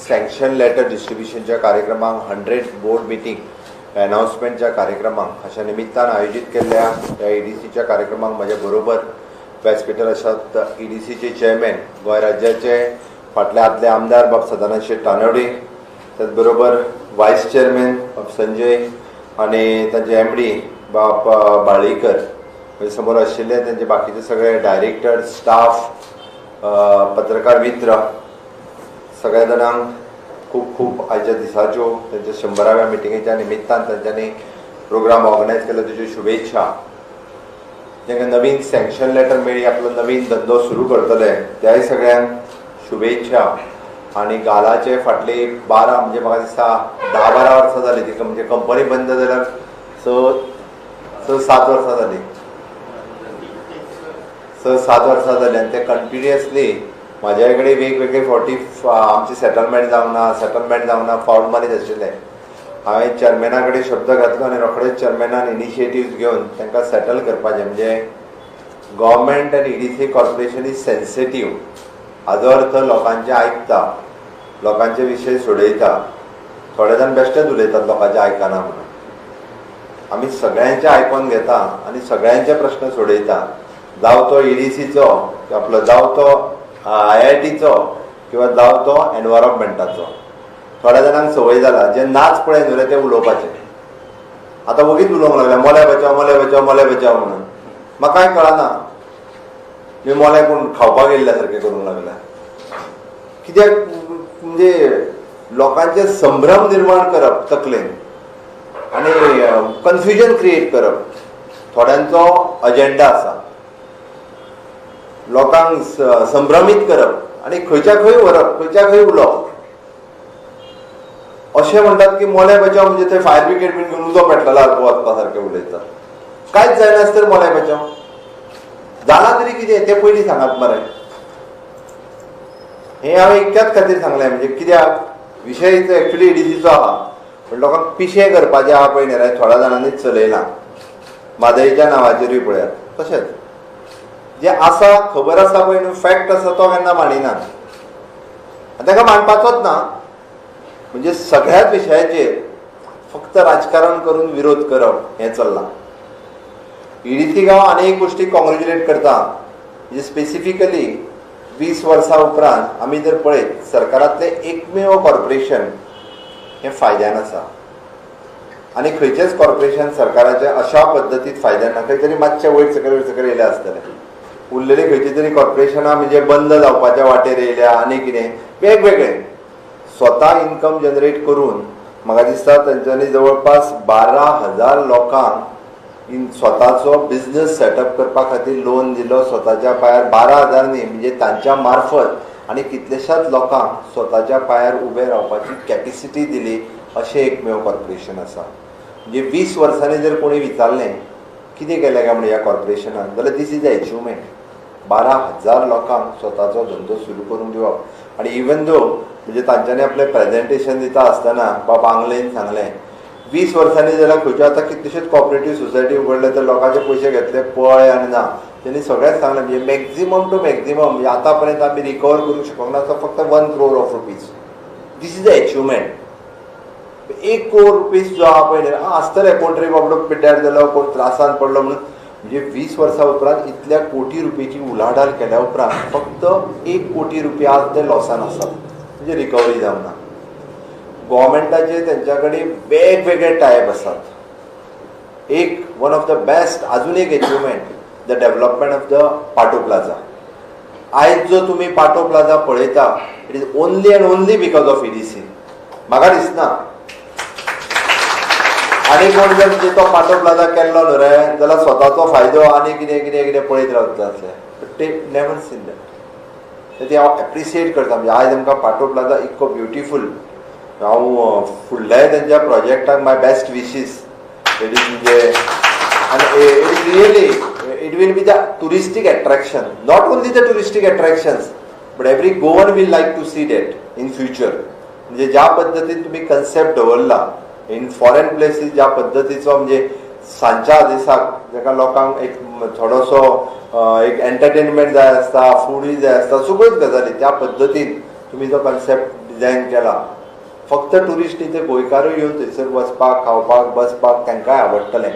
Sanction letter डिस्ट्रिब्युशनच्या कार्यक्रमाक, 100 board meeting अनाउन्समेंटच्या कार्यक्रमाक अशा निमित्तान आयोजीत केल्ल्या ह्या ईडीसीच्या कार्यक्रमाक म्हज्या बरोबर व्यासपीठार आसात ईडीसीचे चेअरमॅन, गोंय राज्याचे फाटले आदले आमदार बाब सदानंद शेट तानवडे, त्याचबरोबर वायस चेअरमॅन बाब संजय आनी तांचे एमडी बाब बाळीकर, म्हणजे समोर आशिल्ले तांचे बाकीचे सगळे डायरेक्टर, स्टाफ, पत्रकार मित्र, सगळ्या जाणांक खूब खूब आयच्या दिसाच्यो, तांच्या 100व्या मिटिंगेच्या निमित्तान तांच्यांनी प्रोग्राम ऑर्गनायज केलो तेच्यो शुभेच्छा. तांकां नवीन सँक्शन लेटर मेळ्ळी, आपलो नवीन धंदो सुरू करतले, त्याय सगळ्यांक शुभेच्छा. आनी गालाचे फाटली 12, म्हणजे म्हाका दिसता 10-12 वर्सां जाली ती, म्हणजे कंपनी बंद जाल्यार 6-7 वर्सां जाली, 6-7 वर्सां जाली. आनी ते कंटिन्युअसली म्हाज्या कडेन वेगवेगळे फावटी आमची सेटलमेंट जावंक ना, सेटलमेंट जावंक ना फावट मारीत आशिल्ले. हांवें चेअरमॅना कडेन शब्द घातलो आनी रोखडेच चेअरमॅनान इनिशिएटीव घेवन तांकां सेटल करपाचें. म्हणजे गव्हर्मेंट आनी EDC corporation is sensitive, हाजो अर्थ लोकांचें आयकता, लोकांचे विशय सोडयता. थोडे जाण बेश्टेच उलयतात लोकांचें आयकना म्हणून. आमी सगळ्यांचें आयकोन घेता आनी सगळ्यांचे प्रश्न सोडयता, जावं तो ईडीसीचो आपलो, जावं तो आयआयटीचो किंवा जावं तो एनवायरमेंटाचो. थोड्या जाणांक संवय जाला, जे नाच पळय न्हू रे ते उलोवपाचे. आतां वगीच उलोवंक लागले, मोले बचाव, मोले बचाव, मोले बचाव म्हणून. म्हाका कांय कळना, मी मोले कोण खावपाक येयल्ल्या सारकें करूंक लागल्या. कित्याक म्हणजे लोकांचे संभ्रम निर्माण करप तकलेन आनी कन्फ्युजन क्रिएट करप थोड्यांचो अजेंडा आसा. लोकांक संभ्रमीत करप आनी खंयच्या खंय व्हरप, खंयच्या खंय उलोवप. अशें म्हणटात की मोले बचाव म्हणजे थंय फायर ब्रिगेड बीन घेवन उजो पेटलेलो सारको वचपा सारकें उलयतात. कांयच जायनासतना मोले बचाव जालां तरी कितें तें पयलीं सांगात मरे. हें हांवें इतक्याच खातीर सांगलें, म्हणजे कित्याक विशय एक्चुली ईडीसीचो आहा, पण लोकांक पिशें करपाचें आहा पळय न्ही रे, थोड्या जाणांनीच चलयलां. म्हादयच्या नांवाचेरूय पळयात, तशेंच जें आसा, खबर आसा पळय न्हू, फॅक्ट आसा, तो केन्ना मांडिना आनी ताका मांडपाचोच ना. म्हणजे सगळ्याच विशयाचेर फक्त राजकारण करून विरोध करप हें चल्लां. ईडीसीक हांव आनी एक गोश्टी कॉंग्रेच्युलेट करता, म्हणजे स्पेसिफिकली 20 वर्सां उपरांत आमी जर पळयत, सरकारांतलें एकमेव कॉर्पोरेशन हें फायद्यान आसा आनी खंयचेंच कॉर्पोरेशन सरकाराचें अशा पद्दतीन फायद्यान ना. खंय तरी मातशें वयर सकयल वयर सकयल येयलें आसतलें, उरलेली खंयची तरी कॉर्पोरेशनां म्हणजे बंद जावपाच्या वाटेर येयल्या आनी कितें वेगवेगळे. स्वता इन्कम जनरेट करून म्हाका दिसता तेंच्यांनी जवळपास 12,000 लोकांक इन स्वताचो बिजनस सेटअप करपा खातीर लोन दिलो स्वताच्या पांयार. 12,000 न्ही, म्हणजे तांच्या मार्फत आनी कितल्याशाच लोकांक स्वताच्या पांयार उबे रावपाची कॅपेसिटी दिली, अशें एकमेव कॉर्पोरेशन आसा. म्हणजे 20 वर्सांनी जर कोणी विचारलें कितें केलें काय म्हणून ह्या कॉर्पोरेशनान, जाल्यार this is a achievement. 12,000 लोकांक स्वताचो धंदो सुरू करून दिवप. आनी इवन दो म्हणजे तांच्यांनी आपलें प्रेजेंटेशन दिता आसतना बाब आंगलेन सांगलें, 20 वर्सांनी जाल्यार खंयच्यो आतां कितलेश्योच कॉपरेटीव सोसायटी उगडले तर लोकांचे पयशे घेतले पळय आनी ना. तेणी सगळेंच सांगलें, म्हणजे मॅक्झिमम टू मॅक्झिमम, म्हणजे आतां पर्यंत आमी रिकवर करूंक शकूंक ना तो फक्त 1 crore of rupees. This is a achievement. 1 crore rupees जो आहा पळय न्ही, आसतले कोण तरी बाबडो पिड्ड्यार जालो, कोण त्रासान पडलो म्हणून. म्हणजे 20 वर्सां उपरांत इतल्या कोटी रुपयेची उलाढाल केल्या उपरांत फक्त 1 कोटी रुपया आज ते लॉसान आसात, म्हणजे रिकवरी जावंक ना. गोवोरमेंटाचे तेंच्या कडेन वेगवेगळे टायप आसात. एक वन ऑफ the best अजून एक achievement, the development of the Patto Plaza. आयज जो तुमी पाटो प्लाझा पळयता, it is only and only because of EDC. म्हाका दिसना आनी कोण जर म्हणजे तो पाटो प्लाझा केल्लो न्हू रे जाल्यार स्वताचो फायदो आनी कितें कितें कितें पळयत रावता आसले, बट ते नेवर सीन that. ते हांव एप्रिशिएट करता. म्हणजे आयज आमकां पाटो प्लाझा इतको ब्युटिफूल. हांव फुडल्याय तेंच्या प्रोजेक्टाक my best wishes. It is म्हणजे आनी it is really, it will be the touristic attraction, not only the touristic attractions, but every Goan will like to see that in future. म्हणजे ज्या पद्दतीन तुमी concept दवरला, in foreign places ज्या पद्दतीचो, म्हणजे सांजच्या दिसाक जाका लोकांक एक थोडोसो एक एंटरटेनमेंट जाय आसता, फुडूय जाय आसता, सगळ्योच गजाली त्या पद्दतीन तुमी जो कन्सेप्ट डिझायन केला. फक्त ट्युरिस्ट न्ही, ते गोंयकारूय येवन थंयसर वचपाक, खावपाक, बसपाक तांकांय आवडटलें.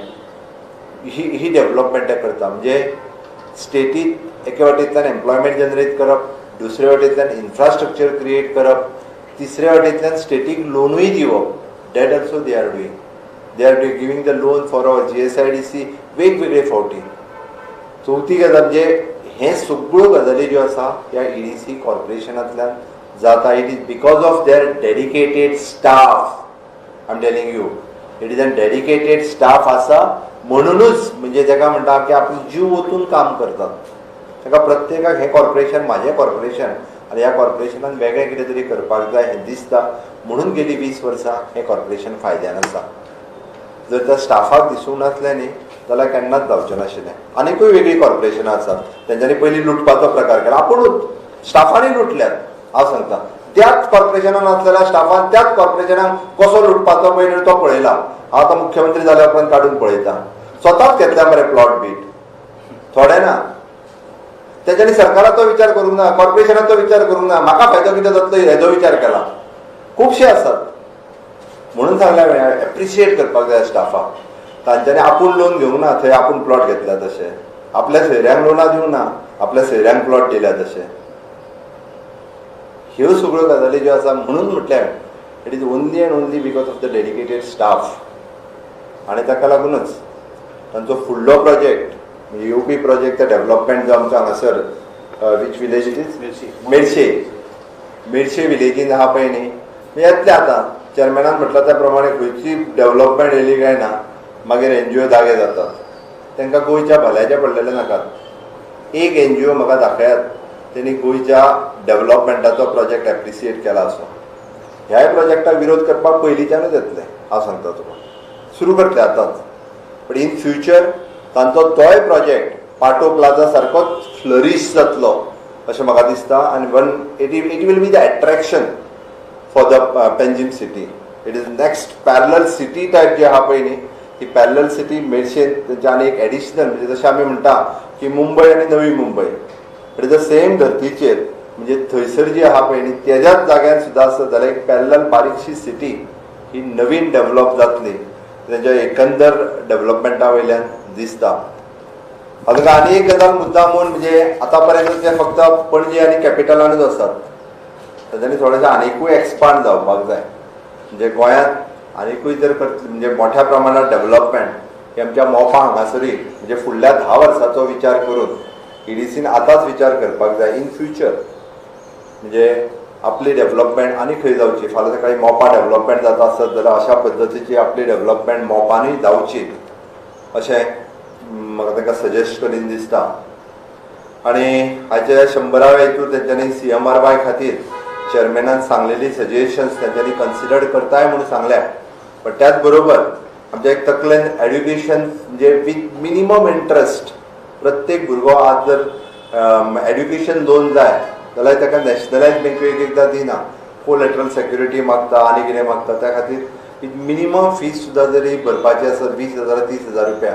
ही ही डेवलपमेंट करता. म्हणजे स्टेटीत एके वाटेंतल्यान एम्प्लॉयमेंट जनरेट करप, दुसरे वाटेंतल्यान इन्फ्रास्ट्रक्चर क्रिएट करप, तिसऱ्या वाटेंतल्यान स्टेटीक लोनूय दिवप. That also they are doing. They are giving the loan for our GSIDC वेगवेगळे फावटी. चवथी गजाल म्हणजे हे सगळ्यो गजाली ज्यो आसा ह्या ईडीसी कॉर्पोरेशनांतल्यान जाता. It is because of their dedicated staff. I am telling you, it is an dedicated staff आसा म्हणुनूच, म्हणजे ताका म्हणटा की आपण जीव ओतून काम करतात. ताका प्रत्येकाक हें कॉर्पोरेशन म्हाजें कॉर्पोरेशन आनी ह्या कॉर्पोरेशनान वेगळें कितें तरी करपाक जाय हें दिसता. म्हणून गेली 20 वर्सां हें कॉर्पोरेशन फायद्यान आसा. जर त्या स्टाफाक दिसूंक नासलें न्ही जाल्यार केन्नाच जावचें नाशिल्लें. आनिकूय वेगळीं कॉर्पोरेशनां आसात, तेंच्यांनी पयलीं लुटपाचो प्रकार केला. आपुणूच स्टाफांनी लुटल्यात. हांव सांगता, त्याच कॉर्पोरेशनान आसलेल्या स्टाफान त्याच कॉर्पोरेशनाक कसो लुटपाचो पळय तो पळयला. हांव आतां मुख्यमंत्री जाल्या उपरांत काडून पळयता. स्वताच घेतल्या मरे प्लॉट बीट, थोडे ना. तेच्यांनी सरकाराचो विचार करूंक ना, कॉर्पोरेशनाचो विचार करूंक ना, म्हाका फायदो कितें जातलो हेजो विचार केला. खुबशे आसात. म्हणून सांगलें हांवें, एप्रिशिएट करपाक जाय स्टाफाक. तांच्यांनी आपूण लोन घेवंक ना, थंय आपूण प्लॉट घेतल्या तशें आपल्या सोयऱ्यांक लोनां दिवंक ना, आपल्या सोयऱ्यांक प्लॉट दिल्या तशें. ह्यो सगळ्यो गजाली ज्यो आसा, म्हणून म्हटल्यार it is only and only because of the dedicated staff. आनी ताका लागूनच तांचो फुडलो प्रोजेक्ट, म्हणजे येवपी प्रोजेक्ट, डेवलपमेंट जो आमचो हांगासर, which village it is? Medshi. Medshi विलेजीन आहा पळय न्ही, येतले. आतां चेअरमॅनान म्हटलां त्या प्रमाणे खंयची डेवलपमेंट येयली काय ना मागीर एनजीओ जागे जातात. तांकां गोंयच्या भल्याचें पडलेलें नाकात. एक एनजीओ म्हाका दाखयात, तेणी गोंयच्या डेवलपमेंटाचो प्रोजेक्ट एप्रिसिएट केला असो. ह्याय प्रोजेक्टाक विरोध करपाक पयलींच्यानूच येतले. हांव सांगता तुका, सुरू करतले आतांच, बट इन फ्युचर तांचो तोय प्रोजेक्ट पाटो प्लाझा सारकोच फ्लरीश जातलो अशें म्हाका दिसता. आनी one it will be the attraction for the Panjim city. It is next parallel city type जी आहा पळय न्ही, ती पॅरलल सिटी मेडशेन तेंच्या आनी एक एडिशनल, म्हणजे जशें आमी म्हणटा की मुंबय आनी नवी Mumbai, it is the same धर्तीचेर. म्हणजे थंयसर जी आहा पळय न्ही, तेज्याच जाग्यार सुद्दां आसत जाल्यार एक पॅरलल बारीकशी सिटी ही नवीन डेवलप जातली, तेंच्या एकंदर डेवलपमेंटा वयल्यान दिसता. आतां आनी एक गजाल मुद्दामून, म्हणजे आतां पर्यंत ते फक्त पणजे आनी कॅपिटलानूच आसात, तांच्यांनी थोडेशें आनिकूय एक्सपांड जावपाक जाय. म्हणजे गोंयांत आनिकूय जर म्हणजे मोठ्या प्रमाणात डेवलपमेंट ही आमच्या मोपा हांगासरूय, म्हणजे फुडल्या 10 वर्साचो विचार करून ईडीसीन आतांच विचार करपाक जाय. इन फ्युचर म्हणजे आपली डेवलपमेंट आनी खंय जावची, फाल्यां सकाळी मोपा डेवलपमेंट जाता आसत जाल्यार अशा पद्दतीची आपली डेवलपमेंट मोपानूय जावची अशें म्हाका तांकां सजेस्ट करीन दिसता. आनी हाचे 100व्या हितूर तेंच्यांनी सीएमआरवाय खातीर चेअरमॅनान सांगलेली सजेशन्स तेंच्यांनी कन्सिडर करताय म्हणून सांगल्या. बट त्याच बरोबर आमच्या एक तकलेन एड्युकेशन, म्हणजे विथ मिनिमम इंट्रस्ट, प्रत्येक भुरगो आज जर एड्युकेशन लोन जाय जाल्यार ताका नॅशनलायज बँक एक एकदां दिना, कोलॅटरल सेक्युरिटी मागता आनी कितें मागता. त्या खातीर मिनिमम फीस सुद्दां जरी भरपाची आसत 20,000, 30,000 रुपया,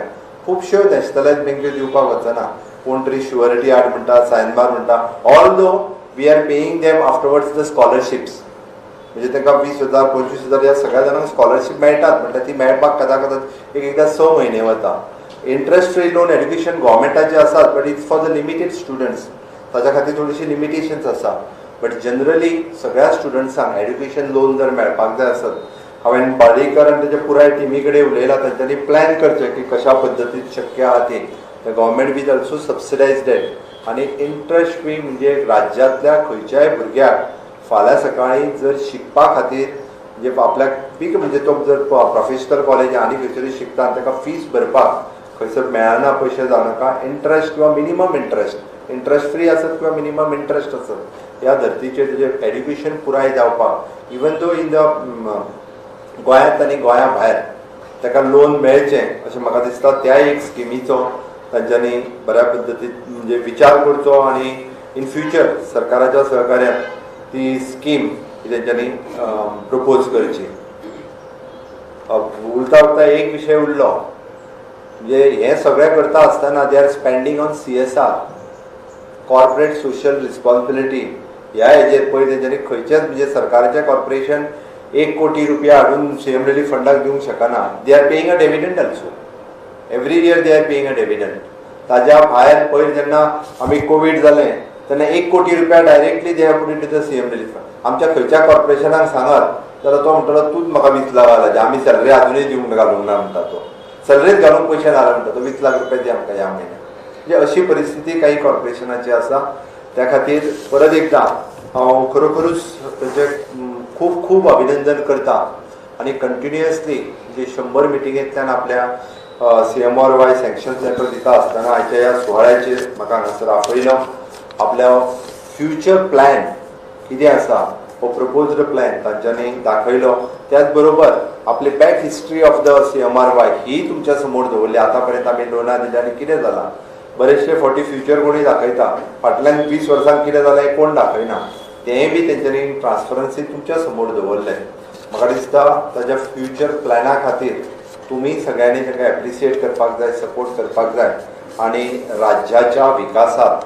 खुबश्यो नॅशनलायज बँक्यो दिवपाक वचना. कोण तरी शुअरिटी हाड म्हणटा, सायन मार म्हणटा, although we are paying them afterwards the scholarships. म्हणजे तांकां 20,000, 25,000 ह्या सगळ्या जाणांक स्कॉलरशीप मेळटात, म्हणल्यार ती मेळपाक कदा कदाच एक एकदां 6 म्हयने वता. इंट्रस्ट फ्री लोन एड्युकेशन गव्हर्मेंटाचे आसात, but it's for the limited students. ताच्या खातीर थोडीशी लिमिटेशन्स आसा. बट जनरली सगळ्या स्टुडंट्सांक एड्युकेशन लोन जर मेळपाक जाय आसत, हांवें पार्डीकर आनी तेच्या पुराय टिमी कडेन उलयलां, तांच्यांनी प्लॅन करचें की कशा पद्दतीन शक्य आहा ती. The government will also subsidize that आनी इंट्रस्ट फ्री, म्हणजे राज्यांतल्या खंयच्याय भुरग्याक फाल्यां सकाळीं जर शिकपा खातीर, म्हणजे आपल्याक पीक, म्हणजे तो जर प्रोफेशनल कॉलेज आनी खंयसरूय शिकता आनी ताका फीस भरपाक खंयसर मेळना पयशे जावं नाका, इंट्रस्ट किंवा मिनिमम इंट्रस्ट, इंट्रस्ट फ्री आसत किंवा मिनिमम इंट्रस्ट आसत, ह्या धर्तीचेर तेजें एड्युकेशन पुराय जावपाक, इवन दो इन the गोंयांत आनी गोंया भायर ताका लोन मेळचें अशें म्हाका दिसता. त्या एक स्किमीचो तांच्यांनी बऱ्या पद्दतीन म्हणजे विचार करचो आनी इन फ्युचर सरकाराच्या सहकार्यान ती स्कीम ही तेंच्यांनी प्रपोज करची. उरता उरता एक विशय उरलो, म्हणजे हें सगळें करता आसतना they are spending on CSR, corporate social responsibility. ह्या हेजेर पयर तेंच्यांनी खंयचेच म्हणजे सरकाराचें कॉर्पोरेशन 1 कोटी रुपया हाडून सीएम रिलीफ फंडाक दिवंक शकना. They are paying a dividend also, every year they are paying a dividend. ताज्या भायर पयर जेन्ना आमी कोवीड जालें तेन्ना 1 कोटी रुपया directly they have put into the CM relief fund. आमच्या खंयच्या कॉर्पोरेशनाक सांगत जाल्यार तो म्हणटलो तूंच म्हाका 20 लाख घालाचे, आमी सॅलरी आजुनूय दिवंक घालूंक ना म्हणटा तो, सॅलरीच घालूंक पयशे ना म्हणटा तो, 20 लाख रुपया दी आमकां ह्या म्हयन्याक. म्हणजे अशी परिस्थिती काही कॉर्पोरेशनाची आसा. त्या खातीर परत एकदां हांव खरोखरूच ताचें खूब खूब अभिनंदन करता आनी कंटिन्युअसली म्हणजे 100 मिटिंगेंतल्यान आपल्या CMRY sanction letter दिता आसतना आयच्या ह्या सुवाळ्याचेर म्हाका हांगासर आपयलो. आपल्या फ्युचर प्लॅन कितें आसा हो प्रपोज्ड प्लॅन तांच्यांनी दाखयलो. त्याच बरोबर आपली back history of the CMRY ही तुमच्या समोर दवरली. आतां पर्यंत आमी लोनां दिली आनी कितें जालां, बरेचशे फावटी फ्युचर कोणूय दाखयता, फाटल्यान 20 वर्सांक कितें जालें हें कोण दाखयना, तेंय बी तेंच्यांनी ट्रान्सपरन्सी तुमच्या समोर दवरलें. म्हाका दिसता ताज्या फ्युचर प्लॅना खातीर तुमी सगळ्यांनी तांकां एप्रिसिएट करपाक जाय, सपोर्ट करपाक जाय आनी राज्याच्या विकासात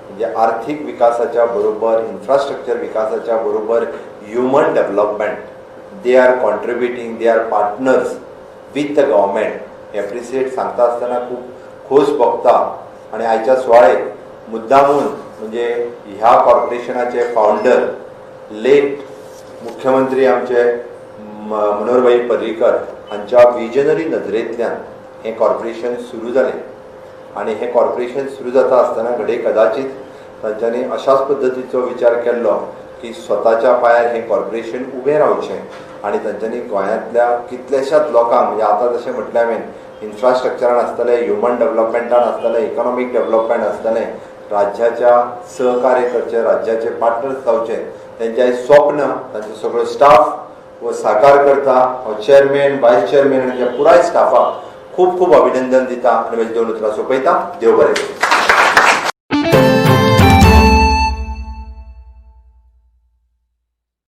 म्हणजे आर्थीक विकासाच्या बरोबर, इन्फ्रास्ट्रक्चर विकासाच्या बरोबर human development they are contributing, they are partners with the government. Appreciate सांगता आसतना खूब खोस भोगता. आनी आयच्या सुवाळेक मुद्दामून म्हणजे ह्या कॉर्पोरेशनाचे फावंडर लेट मुख्यमंत्री आमचे मनोहरभाई पर्रीकर हांच्या विजनरी नजरेंतल्यान हें कॉर्पोरेशन सुरू जालें आनी हें कॉर्पोरेशन सुरू जाता आसतना घडये कदाचीत तांच्यांनी अशाच पद्दतीचो विचार केल्लो की स्वताच्या पांयार हें कॉर्पोरेशन उबें रावचें आनी तांच्यांनी गोंयांतल्या कितल्याशाच लोकांक म्हणजे आतां जशें म्हटलें हांवें इन्फ्रास्ट्रक्चरान आसतलें, ह्युमन डेवलपमेंटान आसतलें, इकॉनॉमीक डेवलपमेंट आसतलें, राज्याच्या सहकार्य करचें, राज्याचे पार्टनर्स जावचे, तेंचें आयज स्वप्न तांचो सगळो स्टाफ हो साकार करता. हांव चेअरमॅन, वायस चेअरमॅन आनी पुराय स्टाफाक खूब खूब अभिनंदन दिता आनी म्हजी 2 उतरां सोंपयता. देव बरें करूं.